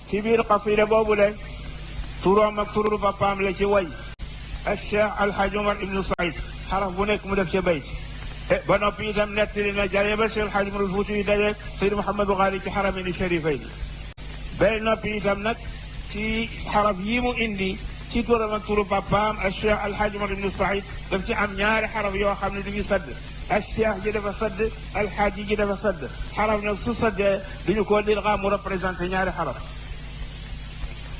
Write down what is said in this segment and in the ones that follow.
ci biir qasida boobu le turam ak turu papaam la ci way Cheikh Alhaji Omar ibnu Saïd xaraf bu nekk mu def ca bayt ba noppi itam nettali na jaye ba Cheikh Alhaji Umar Fuuti yi dajeeg Seydi Mouhamadou Ghali ci xaramini sharifayni ba noppi itam nag ci xaraf yi mu indi ci turam ak turu papaam Cheikh Alhaji Omar ibnu Saïd daf ci am ñaari xaraf yoo xam ne du ñu sadd Cheikh ji dafa sadd Alhaji ji dafa sadd xaraf nag su saddee duñu ko lilgaa mu représenté ñaari xaraf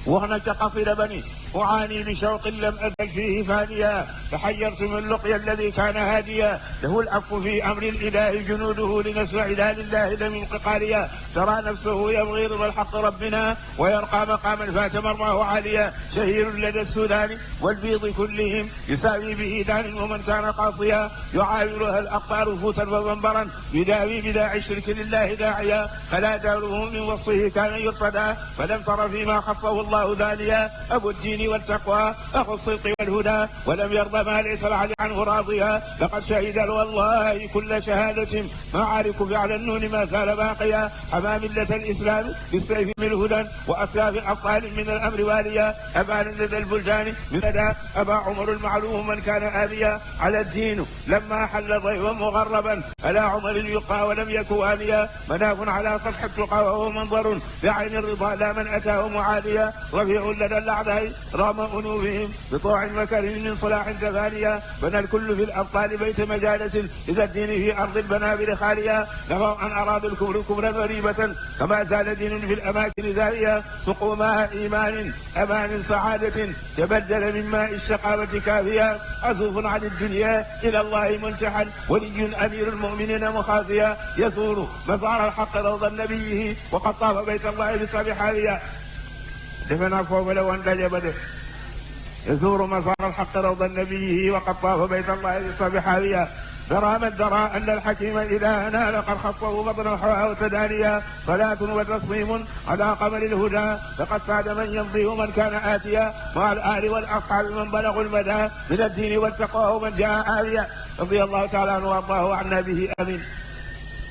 wax na ca qasida ba ni أعاني بشوق لم أزل فيه فانيا تحيرت من لقيا الذي كان هاديا له العفو في أمر الإله جنوده لنسمع لله لم انققاليا ترى نفسه يبغي رضا الحق ربنا ويرقى مقاما فات مرماه عاليا شهير لدى السودان والبيض كلهم يساوي به دان ومن كان قاصيا يعاورها الأقطار فوتا ومنبرا يداوي بداعي الشرك لله داعيا فلا داره من وصفه كان يرصدا فلم تر فيما خصه الله ذاليا أبو الدين والتقوى أخو الصدق والهدى ولم يرضى ما ليس العلي عنه راضيا لقد شهد والله كل شهادة معارك فعل النون ما زال باقيا حما ملة الإسلام بالسيف من الهدى وأسلاف أبطال من الأمر واليا أبان لدى البلدان من لدى أبا عمر المعلوم من كان آليا على الدين لما حل ضيفا مغربا ألا عمر يقى ولم يك واليا مناف على سطح التقى وهو منظر بعين الرضا لا من أتاه معاليا رفيع لدى الأعداء رغم أنوفهم بطوع وكرم من صلاح تفانيا بنى الكل في الأبطال بيت مجالس إذا الدين في أرض البنابل خاليا نهوا أن أرادوا الكفر كفرا غريبة كما زال دين في الأماكن زاوية سقوا ماء إيمان أمان سعادة تبدل من ماء الشقاوة كافيا عزوف عن الدنيا إلى الله منتحا ولي أمير المؤمنين مخافيا يزور مزار الحق روض نبيه وقد طاف بيت الله بسبع حاليا دفنا فوق لو أن يزور مزار الحق روض النبي وقد طاف بيت الله بسبع حاليا درى من درى أن الحكيم إذا نال قد خطه بطن حواه وتدانيا صلاة وتصميم على قمر الهدى فقد ساد من يمضي ومن كان آتيا مع الآل والأصحاب من بلغوا المدى من الدين والتقوى ومن جاء آليا رضي الله تعالى عنه وارضاه عنا به آمين.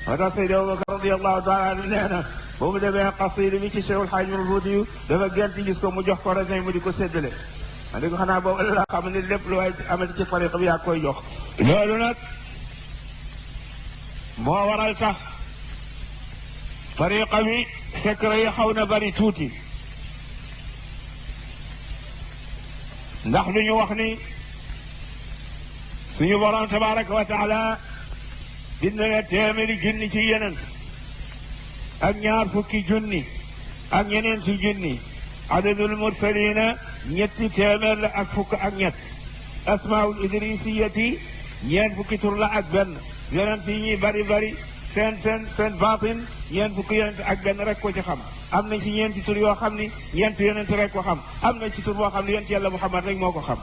هذا سيد أبو بكر رضي الله تعالى عنه نحن boobu demee qasida bi ci Cheikhul Hadji Umar Fuuti dafa gerte gis ko mu jox ko raisin mu di ko séddale ma di ko xanaa boobu la xam ne lépp lu waay amati ci tariqa bi yaa koy jox loolu nag moo waral tax tariqa bi secret yi xaw na bari tuuti ndax lu ñu wax ni suñu borom tabaraka wa taala bind na téeméeri junni ci yeneen ak ñaar fukki junni ak ñeneen ci junni adadul mursalina ñetti téeméer la ak fukk ak ñett asmaul idrisiyati ñeent fukki tur la ak benn yonent yi ñuy bari bari seen baatin ñeent fukki yonent ak benn rek ko ci xam am na ci ñeenti tur yoo xam ni ñeent yonent rek ko xam am na ci tur boo xam ni yonent yàlla Muhammad rek moo ko xam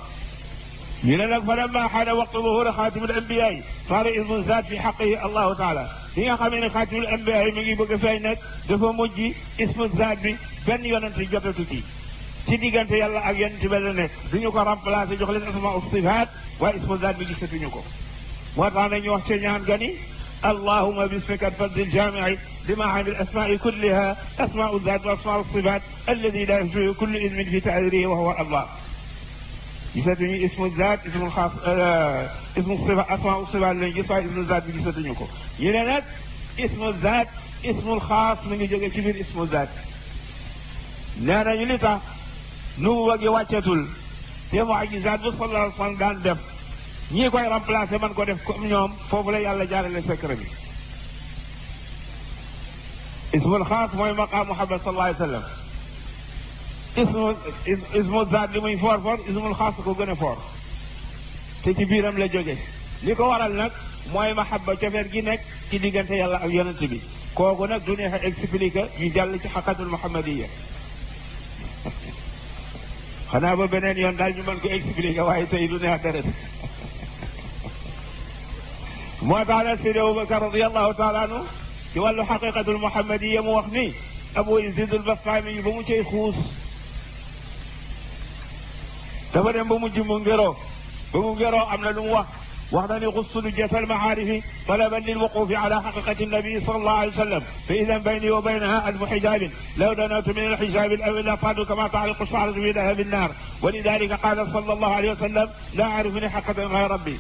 ñu ne nag fa lamma xaana waqtu zuhuri xaatimul anbiyaa saara ismu zaat fi xaqihi allahu taala li nga xamee ne xaatimul anbiyaa mi ngi bëgg a feeñ nag dafa mujj ismu zaat bi benn yonent jotatu ci diggante yàlla ak yonent bi la ne duñu ko remplacer jox leen asmaa u sifaat waaye ismu zaat bi gisatuñu ko moo tax nañu wax ca ñaan gani allahuma bismika alfadli aljaamici limacaani alasmaai kulliha asmaau zaat wa asmaau sifaat alladi la yashbihu kullu ismin fi taadirihi wa huwa allah gisatuñu ismu zaat ismu xaas ismu sifa asmaa sifaat lañu gis waaye ismu zaat bi gisatuñu ko ñu ne nag ismu zaat ismul xaas mi ngi jóge ci biir ismu zaat nee nañu li tax nubuwa gi wàccetul te mujizaat bu sallallahu alayhi wa sallam daan def ñii koy remplacer man ko def comme ñoom foofu la yàlla jaarale secret bi ismul xaas mooy maqaam Muhammad sallallahu alayhi wa sallam ismu zaat li muy foor foor ismul xaas ko gën a foor te ci biiram la jóge li ko waral nag mooy mahabba cofeer gi nekk ci diggante yàlla ak yonent bi kooku nag du neex a expliquer ñu jàll ci xaqatul muhammadiya xanaa ba beneen yoon daal ñu mën ko expliquer waaye tey du neex deret moo tax nag Seydi Abubakar radiyallahu taala anhu ci wàllu xaqiqatul muhammadiya mu wax ni Abu Yazid al-Bastami ba mu cay xuus dafa dem ba mujj mu ngëroo ba mu ngëroo am na lu mu wax وأخذني غص لجة المعارف طلبا للوقوف على حقيقة النبي صلى الله عليه وسلم فإذا بيني وبينها ألف حجاب لو دنوت من الحجاب الأول لطال كما تعلق الشعر في لهب النار ولذلك قال صلى الله عليه وسلم لا أعرفني حقا غير ربي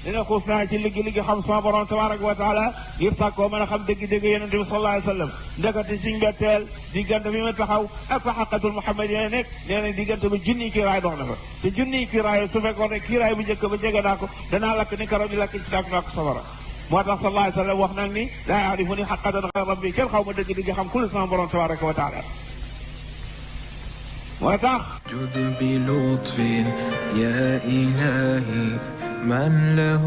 dina xuus naa ci liggi xam sama borom tabaraka wa taala ngir tàkkoo mën a xam dëgg-dëgg yonente bi sallallahu alayhi wa sallam ndekati ci mbetteel diggante bi ma taxaw ak fa xaqatul muhammad yene nekk nee na diggante ba junniy kiiraay dox na fa te junniy kiiraay su fekkoon ne kiiraay bu njëkk ba jege naa ko danaa lakk ni karaw di lakk ci tàkk naa ko safara moo tax sallallahu alayhi wa sallam wax nag ni laa yaarifu ni xaqatan xayra rabbi kenn xaw ma dëgg-dëgg xam kul sama borom tabaraka wa taala moo tax جد بلطف يا إلهي من له